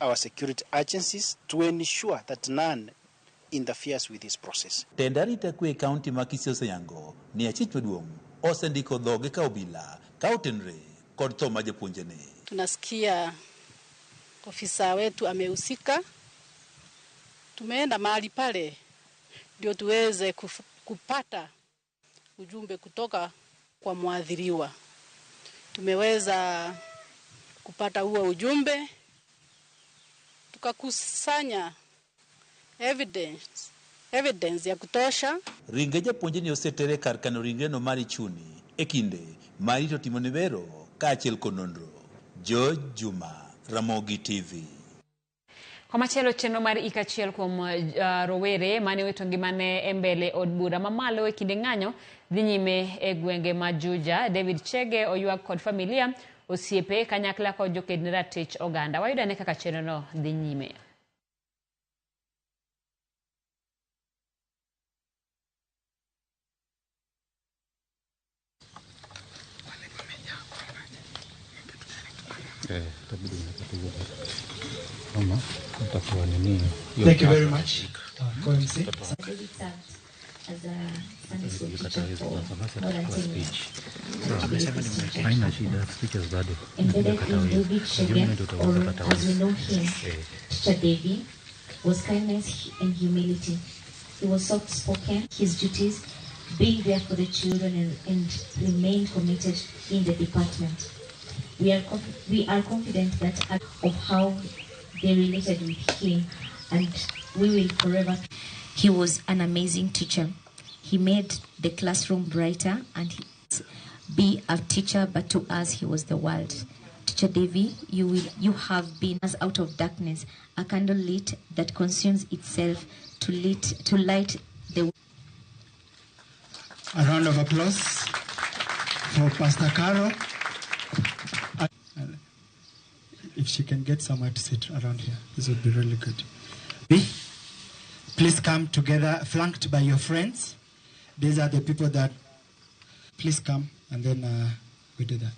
our security agencies to ensure that none interferes with this process. Tend arita kwe e kaunti ma Kisii oseyango ni achich maduong' osendiko dhoge ka obila ka otenre kod tho mar japuonjni. Tunasikia ofisa wetu amehusika. Tumeenda mahali pale ndio tuweze kupata ujumbe kutoka kwa mwadhiriwa. Tumeweza kupata huo ujumbe, tukakusanya evidence ya kutosha. Ringre japuonjni osetere kar kano ringreno mar Ichuni e kinde ma rito timone bero kaachiel kod nonro. George Juma, Ramogi TV. Komachielo chenro mar ik achiel kuom rowere mane owito ngimane e mbele od bura mamalo e kinde ng'anyo dhi nyime e gwenge ma Juja. David Chege oywak kod familia, osiepe kanyakla kod joked ne ratich oganda. Wayudo ane kaka chenrono dhi nyime. Thank you very much. Co-MC. David served as a Sunday school teacher for more than 10 years. Embedded in David Chege, or as we know him, Teacher Davy, was kindness and humility. He was soft-spoken, his duties being there for the children and remained committed in the department. We are confident that of how they related with him, and we will forever. He was an amazing teacher. He made the classroom brighter and he be a teacher, but to us he was the world. Teacher Davy, you have been us out of darkness, a candle lit that consumes itself to light the. A round of applause for Pastor Caro. If she can get somewhere to sit around here, this would be really good. Please come together, flanked by your friends. These are the people that, please come, and then we do that.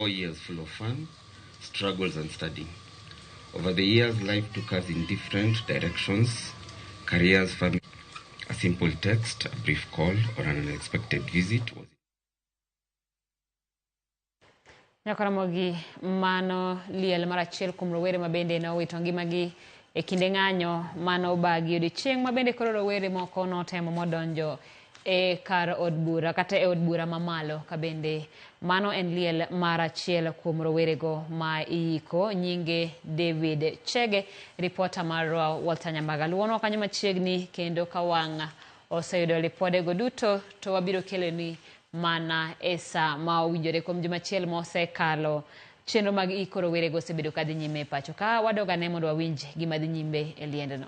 4 years full of fun, struggles and studying. Over the years, life took us in different directions, careers, family. A simple text, a brief call, or an unexpected visit was Nyakaramogi mano liel mar achiel kuom rowere ma bende nowito ngimagi e kinde ng'anyo mano obagi odiochieng' ma bende koro rowere moko notemo modonjo e kar od bura kata e od bura mamalo ka bende mano en liel mar achiel kuom rowerego ma iyiko nyinge David Chege. Ripota marwa Walter Nyambaga luwonwa kanyo machiegni kendo ka wang' oseyudo ripodego duto to wabiro keloni mana e sa ma owinjore. Kuom juma achiel mosekalo, chenro mag iko rowerego osebedo kadhi nyime e pacho ka. Wadog ane mondo wawinj gima dhi nyime e liendno.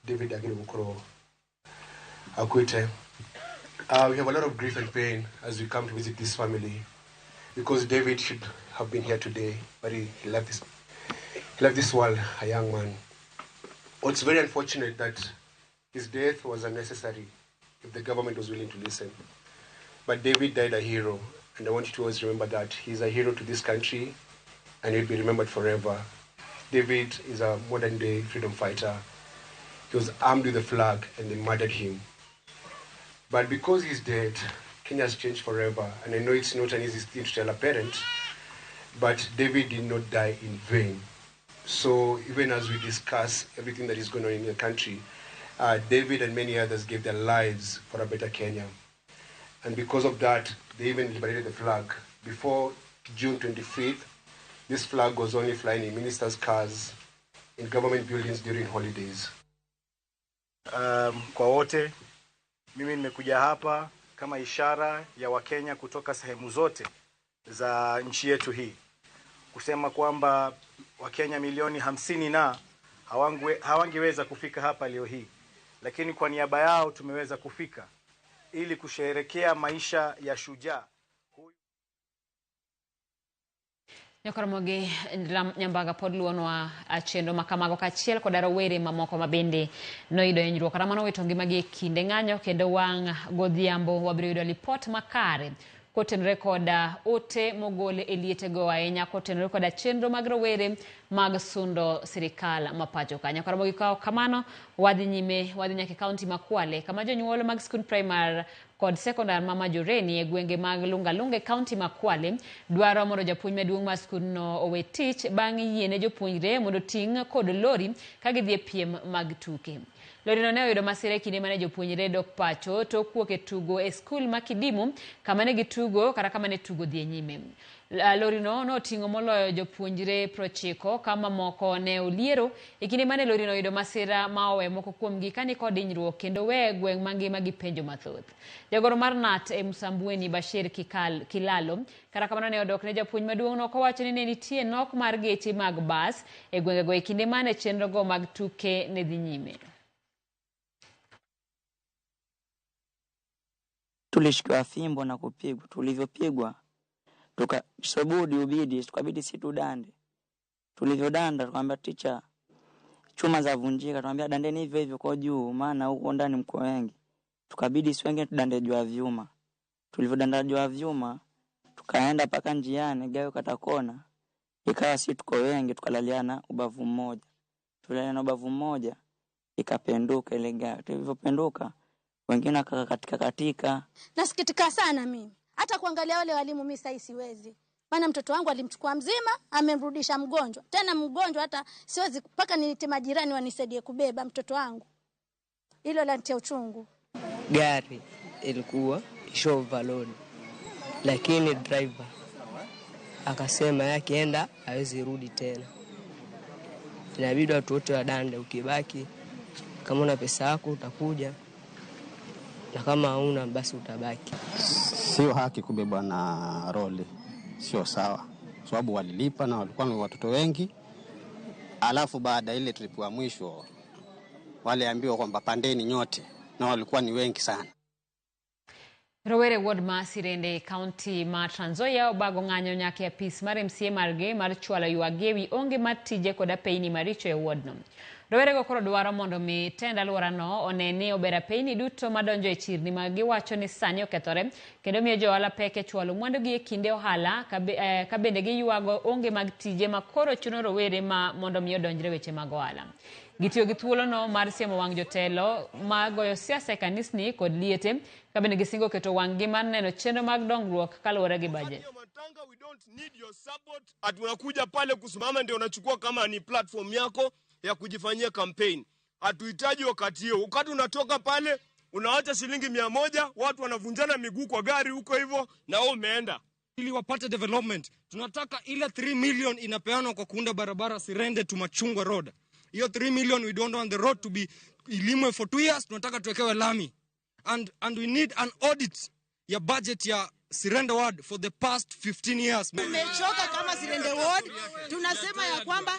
David Agino Akwete. We have a lot of grief and pain as we come to visit this family, because David should have been here today, but he left this world a young man. It's very unfortunate that his death was unnecessary if the government was willing to listen. But David died a hero, and I want you to always remember that. He's a hero to this country, and he'll be remembered forever. David is a modern-day freedom fighter. He was armed with a flag, and they murdered him. But because he's dead, Kenya has changed forever. And I know it's not an easy thing to tell a parent, but David did not die in vain. So even as we discuss everything that is going on in the country, David and many others gave their lives for a better Kenya. And because of that, they even liberated the flag. Before June 25th, this flag was only flying in ministers' cars, in government buildings during holidays. Kwa wote, mimi nimekuja hapa kama ishara ya Wakenya kutoka sehemu zote za nchi yetu hii, kusema kwamba Wakenya milioni 50 na hawangeweza kufika hapa leo hii, lakini kwa niaba yao tumeweza kufika ili kusherehekea maisha ya shujaa. Nyakaramogi Nyambaga pod luonwa chenro makamago kaachiel koda rowere mamoko mabende noyudo hinyruok kata mano wito ngimagi e kinde ng'anyo. Kendo wang' godhiambo wabiro yudo lipot makare kotenore koda ote mogol e lietego ahinya kotenore koda chenro mag rowere mag sundo sirikal ma pacho ka. Nyakaramogi ka kamano wadhi nyime, wadhi nyaka e kaunti ma Kwale kama jonyuol mag skund primar kod sekondar ma Majoreni e gwenge mag Lunga Lunga e kaunti ma Kwale dwaro mondo japuonj maduong' mar skundno owe tich bang' yiene jopuonjre mondo ting' kod lori ka gidhi e piem mag tuke. Lorino ne oyudo masira e kinde mane jopuonjre dok pacho tok wuok e tugo e skul ma Kidimu kama ne gitugo kata kama ne tugo dhi nyime. Lorino noting'o moloyo jopuonjre 90 kama moko ne oliero e kinde mane lorino oyudo masira ma owe moko kuomgi ka nikod hinyruok kendo we gweng' mangima gi penjo mathoth. Jagoro mar KNUT e Msambweni Bashir Kilalo kata kamano ne odok ne japuonj maduong' no kowacho ni ne nitie nok mar geche mag bas e gwengego e kinde mane chenrogo mag tuke ne dhi nyime. Tulishikiwa fimbo na kupigwa. Tulivyopigwa tukasobudi ubidi, tukabidi si tudande. Tulivyodanda tukamwambia teacher chuma za vunjika, tukamwambia dandeni hivyo hivyo kwa juu maana huko ndani mko wengi. Tukabidi si wengi tudande juu ya vyuma. Tulivyodanda juu ya vyuma tukaenda paka njiani gayo katakona. Ikawa si tuko wengi tukalaliana ubavu mmoja. Tulaliana ubavu mmoja ikapenduka ile gayo. Tulivyopenduka wengine katika. Nasikitika sana mimi. Hata kuangalia wale walimu mimi sasa siwezi. Maana mtoto wangu alimchukua mzima, amemrudisha mgonjwa. Tena mgonjwa hata siwezi mpaka niite majirani wanisaidie kubeba mtoto wangu. Hilo lanitia uchungu. Gari ilikuwa overload. Lakini driver akasema yakienda hawezi rudi tena. Inabidi watu wote wadande, ukibaki kama una pesa yako utakuja, na kama hauna basi utabaki. Sio haki kubebwa na roli, sio sawa, sababu walilipa na walikuwa na watoto wengi. Alafu baada ile trip ya mwisho waliambiwa kwamba pandeni nyote, na walikuwa ni wengi sana. Rowere ward ma Sirende e kaunti ma Trans Nzoia obago ng'anyo nyaka e apis mar MCA margi mar chwalo ywakgi ewi onge mar tije kod apeyni maricho e wardno. Rowerego koro dwaro mondo mi tend alworano one ni obero apeyni duto madonjo e chirni ma giwacho ni sani okethore kendo miyo jo ohala pek e chwalo mwandugi e kinde ohala ka bende giywago onge mag tije ma koro chuno rowere ma mondo mi odonjre weche mag ohala. Gitiyo gi thuolono mar siemo wang' jotelo ma goyo siasa e kanisni kod liete ka bende gisingo keto wang'gi mar neno chenro mag dongruok kaluwore gi bajet. Ati unakuja pale kusimama ndio unachukua kama ni platform yako ya kujifanyia campaign. Hatuhitaji wakati hiyo. Wakati unatoka pale unaacha shilingi 100, watu wanavunjana miguu kwa gari huko hivyo na wewe umeenda. Ili wapate development, tunataka ile 3 million inapeanwa kwa kuunda barabara Sirende to Machungwa Road. Hiyo 3 million we don't want the road to be ilimwe for 2 years, tunataka tuwekewe lami. And we need an audit ya budget ya Sirende Ward for the past 15 years. Tumechoka kama Sirende Ward, tunasema ya kwamba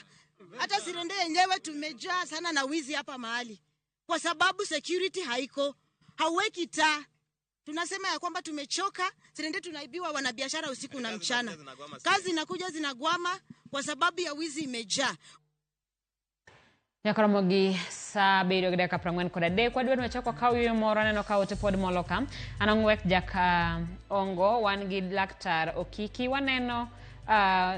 hata Sirende yenyewe tumejaa sana na wizi hapa mahali. Kwa sababu security haiko, hauweki taa. Tunasema ya kwamba tumechoka, Sirende tunaibiwa wanabiashara usiku na mchana. Kazi inakuja zinagwama kwa sababu ya wizi imejaa. Nyakoromogi sa 7:43 wadwa wachako kaw yueyo moro aneno ka ote pod molo ka. An Ong'wek Jaka Ongo wan gi laktar Okiki waneno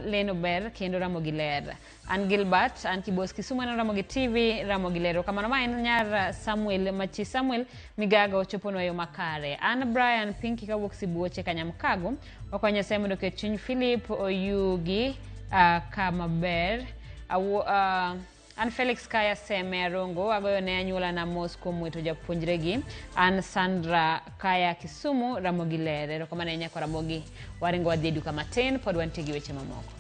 leno ber kendo Ramogi ler. An Gilbert an Kibos Kisumu aneno Ramogi TV Ramogi ler. Kamano ma en nyar Samuel Machi Samuel Migaga ochoponwa e yo makare. An Brian Pinky kawuok Sibuoche Kanyamkago okonyo Nyasaye mondo oket chuny Philip Oyugi kama ber. An Felix Kaya Seme Arongo agoyo ne anyuola na mos kuom wito japuonjregi. An Sandra Kaya Kisumu Ramogi ler. Erokamano ahinya kwa Ramogi. Waringo wadhi e duka matin pod wantie gi weche mamoko.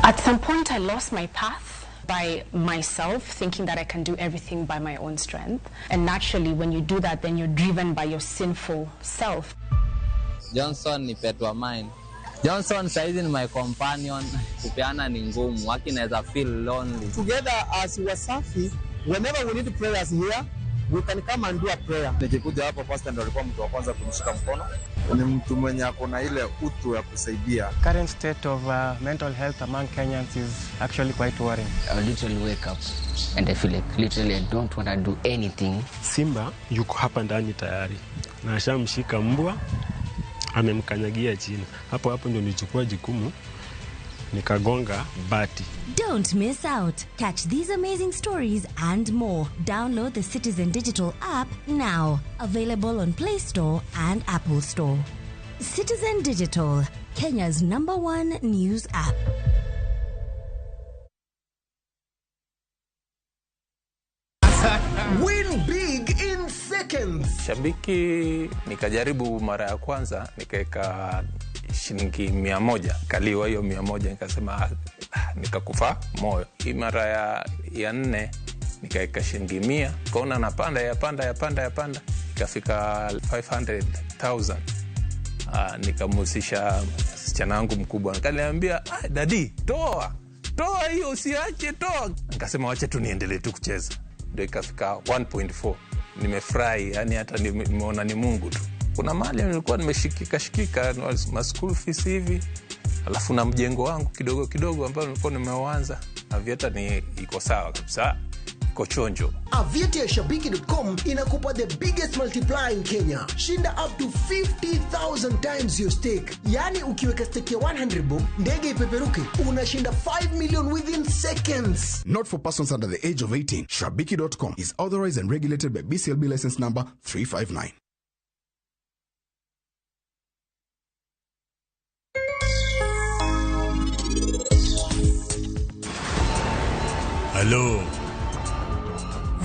At some point I lost my path by myself, thinking that I can do everything by my own strength. And naturally, when you do that, then you're driven by your sinful self. Johnson ni pet wa mine. Johnson saizi ni my companion. Kupeana ni ngumu, waki naweza feel lonely. Together as Wasafi, whenever we need prayers here, we can come and do a prayer. Nikikuja hapo pastor ndo alikuwa mtu wa kwanza kunishika mkono. Ni mtu mwenye ako na ile utu ya kusaidia. Current state of mental health among Kenyans is actually quite worrying. I literally wake up and I feel like literally I don't want to do anything. Simba yuko hapa ndani tayari na ashamshika mbwa, amemkanyagia chini. Hapo hapo ndio nilichukua jukumu nikagonga bati. Don't miss out. Catch these amazing stories and more. Download the Citizen Digital app now. Available on Play Store and Apple Store. Citizen Digital, Kenya's #1 news app. Win big in seconds. Shabiki nikajaribu mara ya kwanza nikaweka shilingi 100, kaliwa hiyo 100, nikasema nikakufa moyo. Hii mara ya 4 nikaweka shilingi 100, kaona napanda yapanda ikafika 500,000. Nikamhusisha msichana wangu mkubwa, akaniambia daddy toa hiyo usiache toa. Nikasema wacha tu niendelee tu kucheza, ndio ikafika 1.4. Nimefurahi, yani hata nimeona ni Mungu tu. Kuna mali nilikuwa nimeshikika ma school fees hivi, alafu na mjengo wangu kidogo kidogo ambao nilikuwa nimeuanza. Aviator ni iko sawa kabisa, iko chonjo. Aviator ya Shabiki.com inakupa the biggest multiplier in Kenya. Shinda up to 50,000 times your stake. Yani ukiweka stake ya 100 bob, ndege ipeperuke, unashinda 5 million within seconds. Not for persons under the age of 18. Shabiki.com is authorized and regulated by BCLB license number 359. Hello.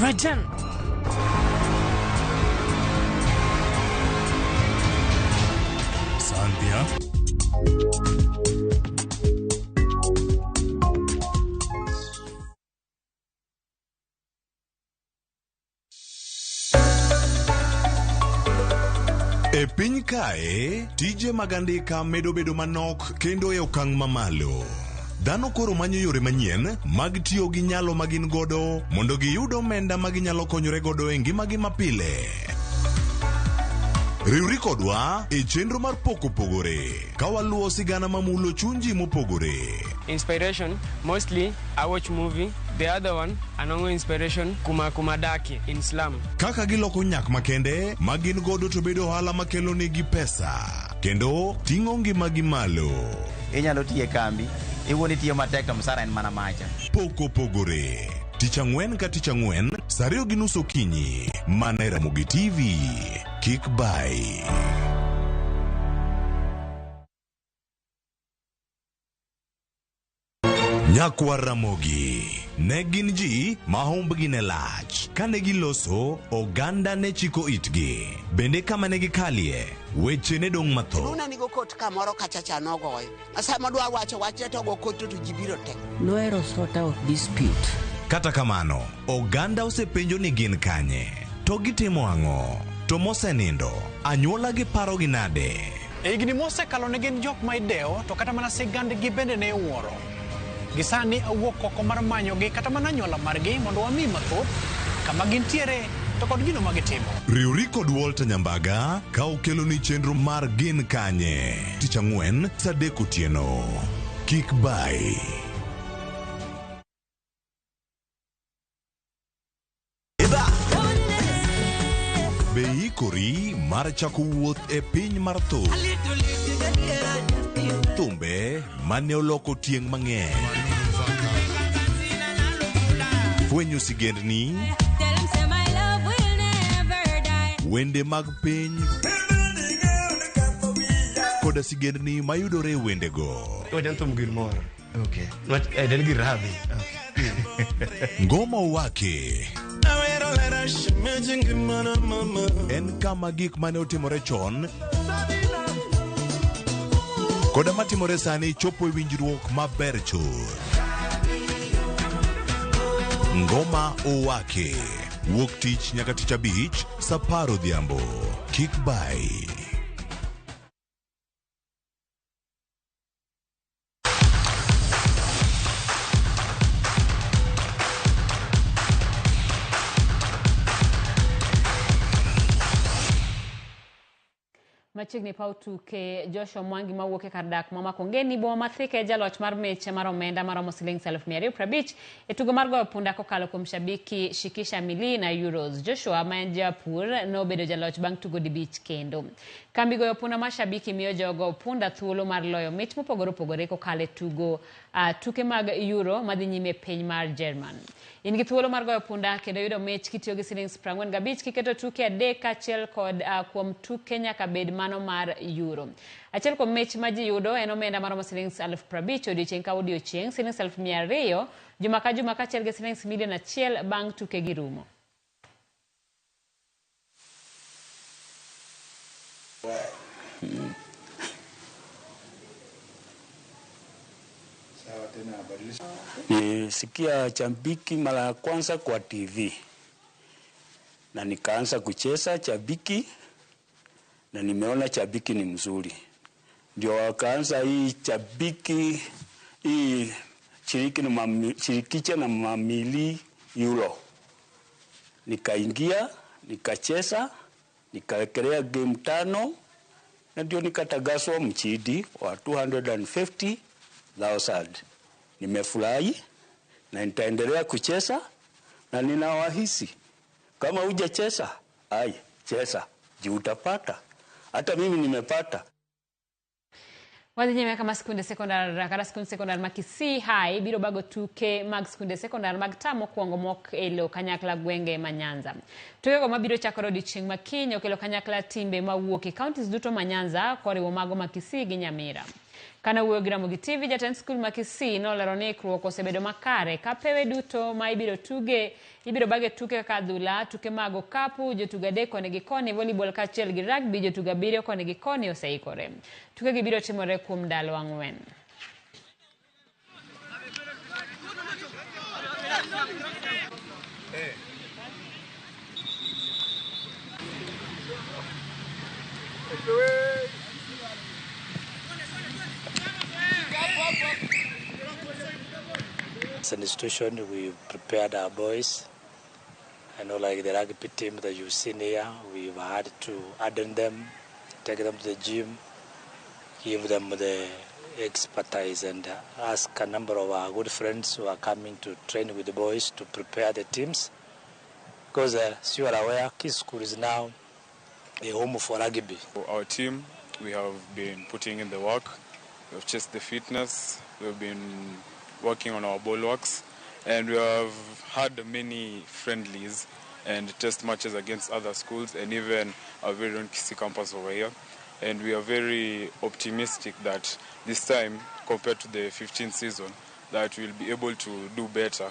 Rajan. Sandhya. E piny kae, tije mag andika medo bedo manok kendo e okang' mamalo. Dhano koro manyo yore manyien mag tiyo gi nyalo ma gin godo mondo giyud omenda ma ginyalo konyore godo e ngimagi mapile. Riwri kodwa e chenro mar Pok Opogore ka waluwo sigana mamulo chuny ji mopogore. Inspiration, mostly I watch movie. The other one, anongo inspiration kuma kuma daki in slum. Kaka giloko nyak makende ma gin godo to bedo ohala makelo negi pesa kendo ting'o ngimagi malo. Inyalo tiyo e kambi, iwuon itiyo matek to msara en mana macha. Pok Opogore. Tich ang'wen ka tich ang'wen, saa 2:30 okinyi, mana e Ramogi TV. Kik bai. Nyakwar Ramogi ne gin ji ma humbgi ne lach. Kane giloso, oganda ne chiko itgi. Bende kama ne gikalie, weche ne dong' mathoth. Luna nigo kot kamoro kacha cha nogoyo. Sama dwa wacho wachne to go kot to ji biro te. Nohero sort out dispute. Kata kamano, oganda osepenjo ni gin kanye, to gitimo ang'o, to mosenindo, anyuola gi parogi nade? E higni mosekalo ne gin jok ma idewo to kata mana sigandgi bende ne iwuoro. Gi sani awuok oko mar manyogi kata mana anyuola margi mondo wami mathoth kama gintiere to kod gino ma gitimo. Riwri kod Walter Nyambaga ka okeloni chenro mar Gin Kanye tich ang'wen saa 3 otieno. Kik bai. Be iikori mar chako wuoth e piny mar thum? Thumbe mane oloko tieng' mang'eny. Fwenyo sigendni, wende mag piny koda sigendni mayudore e wendego. Wajan thum gir moro. Okay. Nwach en gir rabi. Ngoma Owake en kama gik mane otimore chon koda matimore sani chopo e winjruok maber chuth. Ngoma Owake wuok tich nyaka tich abich saa 10 odhiambo. Kik bai. Machiegni paw tuke Joshua Mwangi mawuok e kar dak ma Makongeni boma ma Thika e jaloch mar mich mar omenda maromo siling 250,000 e tugo mar goyo punda kokalo kuom shabiki Shikisha Mili na Euros. Joshua ma en japur nobedo jaloch bang' tugo dibich kendo. Kambi goyo punda mar Shabiki miyo jogo punda thuolo mar loyo mich mopogore opogore kokalo e tugo tuke mag Euro madhi nyime e piny mar Jerman. In gi thuolo mar goyo punda kendo yudo mich kitiyo gi siling 45 kiketo tuke 3 kaachiel kod kuom tuke nyaka bed mano mar Euro. Achiel kuom mich ma ji yudo en omenda maromo siling 50,000 odiochieng' ka odiochieng', siling 200,000 juma ka juma kaachiel gi siling milion 1 bang' tuke gi rumo. Nisikia Chambiki mara ya kwanza kwa TV na nikaanza kucheza Chabiki na nimeona Chabiki ni mzuri, ndio wakaanza hii Chabiki hii shiriki na shirikicha na mamili euro. Nikaingia nikacheza nikawekelea game 5 na ndio nikatagazwa mshindi wa 250,000. Nimefurahi na nitaendelea kucheza na ninawahisi kama hujacheza, ai cheza juu utapata. Hata mimi nimepata. Wadhi nyime kama skunde sekondar kata skund sekondar ma Kisii High biro bago tuke mag skunde sekondar mag tam mokwongo mokelo kanyakla gwenge ma Nyanza. Tukego mabiro chakore odiochieng' ma kiny okelo kanyakla timbe mawuok e counties duto ma Nyanza koriwo mago ma Kisii gi Nyamira. Kana wuoyo gi Ramogi TV, jatend skul ma Kisii nolero ni ikruok osebedo makare ka pewe duto ma ibiro tuge ibiro bage tuke kaka adhula, tuke mag okapu, jotugo 3 koni gi koni, volleyball kaachiel gi rugby, jotugo 7 koni gi koni oseikore. Tukegi biro timore kuom ndalo 4. As an institution, we prepared our boys. I know, like the rugby team that you've seen here, we've had to harden them, take them to the gym, give them the expertise, and ask a number of our good friends who are coming to train with the boys to prepare the teams. Because as you are aware, Kisii School is now a home for rugby. For our team, we have been putting in the work. We have chased the fitness. We have been working on our ball works, and we have had many friendlies and test matches against other schools and even our very own Kisii campus over here. And we are very optimistic that this time, compared to the 15th season, that we'll be able to do better.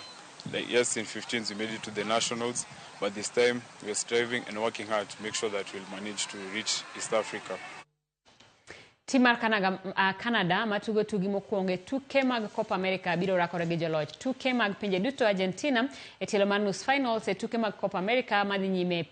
Like, yes, in 15th we made it to the nationals, but this time we are striving and working hard to make sure that we'll manage to reach East Africa. Tim mar Canada, Canada matugo tugi mokwongo e tuke mag Copa America biro rakore gi joloch tuke mag pinje duto Argentina e tielo mar nus finals e tuke mag Copa America madhi nyime.